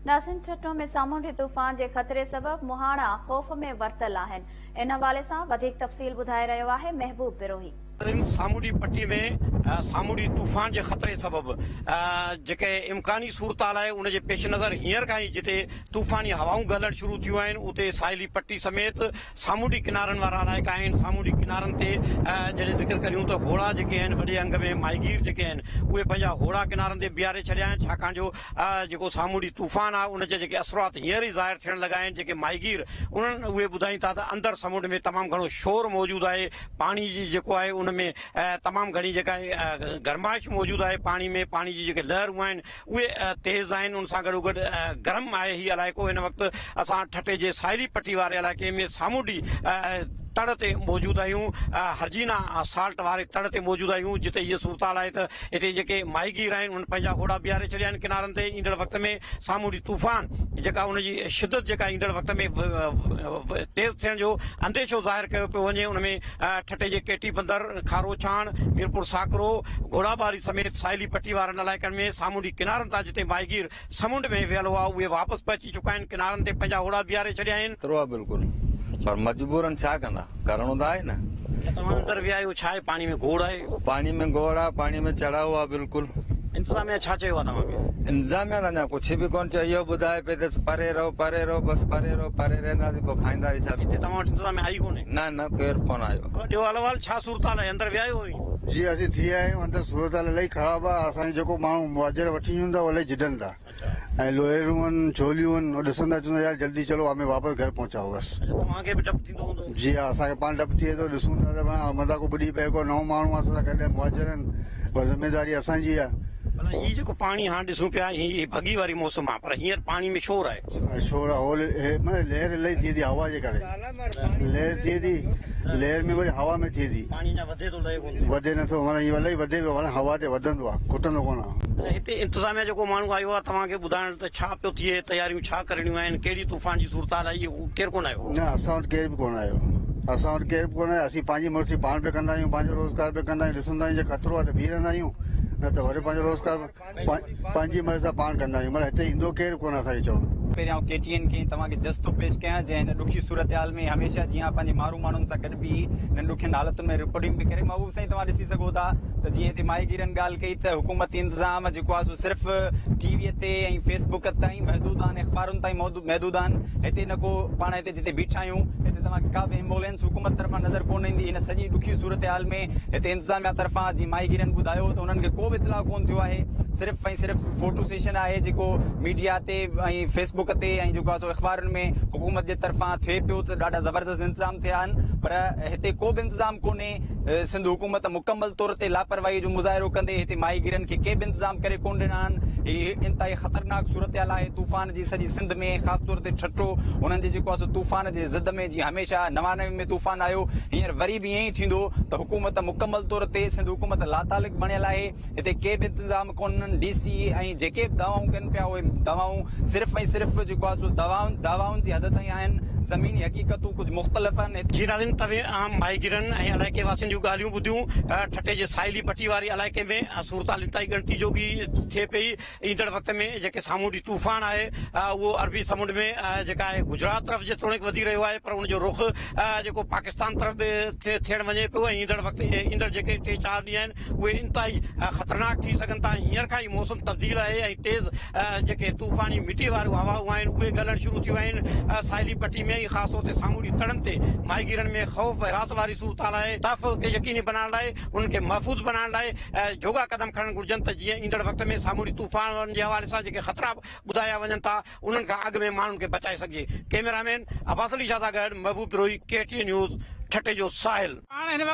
ناسن ٺٽو ۾ سامونڊي طوفان جي خطري سبب مهاڻا خوف ۾ ورتل آهن. ان حوالي سان وڌيڪ تفصيل ٻڌائي رهيو آهي محبوب بروهي. سامونڊي پٽي ۾ سامونڊي طوفان جي خطري سبب جيڪي امڪاني صورتحال آهي ان جي پيش نظر هينئر کان ئي جتي طوفاني هوائون گهلڻ شروع ٿيون آهن اتي ساحلي پٽي سميت سامونڊي ڪنارن وارا علائقا آهن سامونڊي ڪنارن تي جڏهن ذڪر ڪريون ته هوڙا جيڪي آهن وڏي انگ ۾ ماهيگير جيڪي آهن اهي پنهنجا هوڙا ڪنارن تي بيهاري ڇڏيا آهن ڇاڪاڻ جو جيڪو سامونڊي طوفان آهي ان جا جيڪي اثرات هينئر ئي ظاهر ٿيڻ لڳا آهن جيڪي ماهيگير انهن اهي ٻڌائين ٿا ته اندر سمنڊ ۾ تمام گهڻو شور موجود آهي پاڻي جي جيڪو آهي ان ۾ تمام گهڻي جيڪا گرمائش موجود آهي پاڻي ۾ پاڻي جي جيڪي لهرون آهن اهي تيز آهن ان سان گڏوگڏ گرم آهي هي علائقو هن وقت اسان ٺٽي جي ساحلي پٽي واري علائقي ۾ سامونڊي تڙ تي موجود آهيون هرجينا سالٽ واري تڙ تي موجود آهيون جتي هيء صورتحال آهي ته هتي جيڪي ماهيگير آهن انهن پنهنجا هوڙا بيهاري ڇڏيا آهن ڪنارن تي ايندڙ وقت ۾ سامونڊي طوفان جيڪا ان جي شدت جيڪا ايندڙ وقت ۾ تيز ٿيڻ جو انديشو ظاهر ڪيو پيو وڃي ان ۾ ٺٽي جي ڪيٽي بندر، کارو ڇاڻ، ميرپور ساڪرو، گهوڙاٻاري سميت ساحلي پٽي وارن علائقن ۾ سامونڊي ڪنارن تان جتي ماهيگير سمنڊ ۾ ويل هئا اهي واپس پهچي چڪا آهن ڪنارن تي پنهنجا هوڙا بيهاري ڇڏيا آهن. خطرو آ بلڪل پر مجبورن ڇا ڪندا ڪرڻو ته آهي نه. توهان اندر ويا آهيو ڇا آهي پاڻي ۾ گوڙ آهي. پاڻي ۾ گوڙ آ پاڻي ۾ چڙهاء آ بلڪل. انتظاميا ڇا چيو آ توهان کي. انتظاميا ته اڃا ڪجهه به ڪونه چيو اهو ٻڌائي پئي ته پري رهو پري رهو بس پري رهو پري رهنداسين پوء کائينداسين ڇا. هتي توهان وٽ انتظاميا آئي ڪونهي. نه نه ڪير ڪونه آيو. ڏيو حال احوال ڇا صورتحال آهي اندر ويا آهيو اوهين. جي اسين ٿي آيا آهيون اندر صورتحال الائي خراب آ اسان جيڪو ماڻهو مهاجر وٺي ايون ٿا اهي الائي جڏن ٿا ۽ لوهيرون آهن ڇوليون آهن ڏسن ٿا چون ٿا يار جلدي چلو همين واپس گهر پهچائو بس. اڇا توهان کي به ڊپ ٿيندو هوندو. جي ها اسان کي پاڻ ڊپ ٿئي ٿو ڏسون ٿا ته متان ڪو ٻڏي پئي ڪو نئون ماڻهو آ اسان سان گڏ مهاجر آهن بس ذميداري اسان جي آ. ڀلا هي جيڪو پاڻي هاڻ ڏسون پيا هي ڀڳي واري موسم آ پر هينئر پاڻي ۾ شور آهي. شور آ هول هي معنيٰ لهر الائي ٿئي ٿي هوا جي ڪري لهر ٿئي ٿي لهر ۾ وري هوا ۾ ٿئي ٿي. پاڻي اڃا وڌي ٿو لهي ڪونه ٿو. وڌي نٿو معنيٰ هي الائي وڌي پيو معنيٰ هوا تي وڌندو آ کٽندو ڪونه آ. اڇا هتي انتظاميا جو ڪو ماڻهو آيو آ توهان کي ٻڌائڻ ته ڇا پيو ٿئي تياريون ڇا ڪرڻيون آهن ڪهڙي طوفان جي صورتحال آهي اهو ڪير ڪونه آيو. نه اسان وٽ ڪير به ڪونه آيو اسان وٽ ڪير به ڪونه آيو اسين پنهنجي مرضي پاڻ پيا ڪندا آهيون پنهنجو روزگار پيا ڪندا آهيون ڏسندا آهيون جي خطرو آ ته بيهي رهندا آهيون نه ته وري پنهنجو روزگار پنهنجي مرضي سان پاڻ ڪندا آهيون مگر هتي ايندو ڪير به ڪونه اسان کي چوڻ. پهريان آئون ڪي ٽي اين کي توهان کي جس ٿو پيش ڪيان جنهن هن ڏکي صورتحال ۾ هميشه جيان پنهنجي مارو ماڻهن سان گڏ بيهي هنن ڏکين حالتن ۾ رپورٽنگ به ڪري محبوب سائين توهان ڏسي سگهو ٿا ته جيئن هتي ماهيگيرن ڳالهه ڪئي ته حڪومتي انتظام جيڪو آهي سو صرف ٽي وي تي ۽ فيس بڪ تائين محدود آهن اخبارن تائين محدود آهن هتي نه ڪو پاڻ هتي جتي بيٺا آهيون هتي توهان کي ڪا به ايمبولينس حڪومت طرفان نظر ڪونه ايندي هن سڄي ڏکي صورتحال ۾ هتي انتظاميا طرفان جيئن ماهيگيرن ٻڌايو ته انهن کي ڪو به اطلاع ڪونه ٿيو آهي صرف ۽ صرف فوٽو سيشن آهي جيڪو ميڊيا تي ۽ فيس بڪ تي ۽ جيڪو آهي سو اخبارن ۾ حڪومت جي طرفان ٿئي پيو ته ڏاڍا زبردست انتظام ٿيا آهن پر هتي ڪو به انتظام ڪونهي سنڌ حڪومت مڪمل طور تي لاپرواهي جو مظاهرو ڪندي هتي ماهيگيرن کي ڪي به انتظام ڪري ڪونه ڏنا آهن هي انتهائي خطرناڪ صورتحال آهي طوفان جي سڄي سنڌ ۾ خاص طور تي ٺٽو انهن جي جيڪو آهي سو طوفان جي زد ۾ جيئن هميشه 99 ۾ طوفان آيو هينئر وري به ائين ئي ٿيندو ته حڪومت مڪمل طور تي سنڌ حڪومت لاتعلق بڻيل آهي هتي ڪي به انتظام ڪونهن ڊي سي ۽ جيڪي به دعوائون ڪن پيا اهي دعوائون صرف ۽ صرف جيڪو آهي سو دعوائن دعوائن جي حد تائين آهن زميني حقيقتون ڪجهه مختلف آهن. جي ناظرين توهين عام ماهيگيرن ۽ علائقي واسين جون ڳالهيون ٻڌيون ٺٽي جي ساحلي پٽي واري علائقي ۾ صورتحال انتهائي ڳڻتي جوڳي ٿئي پئي ايندڙ وقت ۾ جيڪي سامونڊي طوفان آهي اهو عربي سمنڊ ۾ جيڪا آهي گجرات طرف جيتوڻيڪ وڌي رهيو آهي پر ان جو رخ جيڪو پاڪستان طرف به ٿيڻ وڃي پيو ۽ ايندڙ وقت ايندڙ جيڪي ٽي چار ڏينهن آهن اهي انتهائي خطرناڪ ٿي سگهن ٿا ۽ هينئر کان ئي موسم تبديل آهي ۽ تيز جيڪي طوفاني مٽي واريون هوائون آهن اهي گهلڻ شروع ٿيون آهن ساحلي پٽي ۾ ۽ خاص طور تي سامونڊي تڙن تي ماهيگيرن ۾ خوف ۽ هراس واري صورتحال آهي تحفظ کي يقيني بنائڻ لاء انهن کي محفوظ بنائڻ لاء جوڳا قدم کڻڻ گهرجن ته جيئن ايندڙ وقت ۾ سامونڊي طوفانن جي حوالي سان جيڪي خطرا ٻڌايا وڃن ٿا انهن کان اڳ ۾ ماڻهن کي بچائي سگهجي ڪئميرا مين عباس علي شاهه سان گڏ Mehboob Brohi K T N news ٺٽي جو ساحل. پاڻ هن وقت.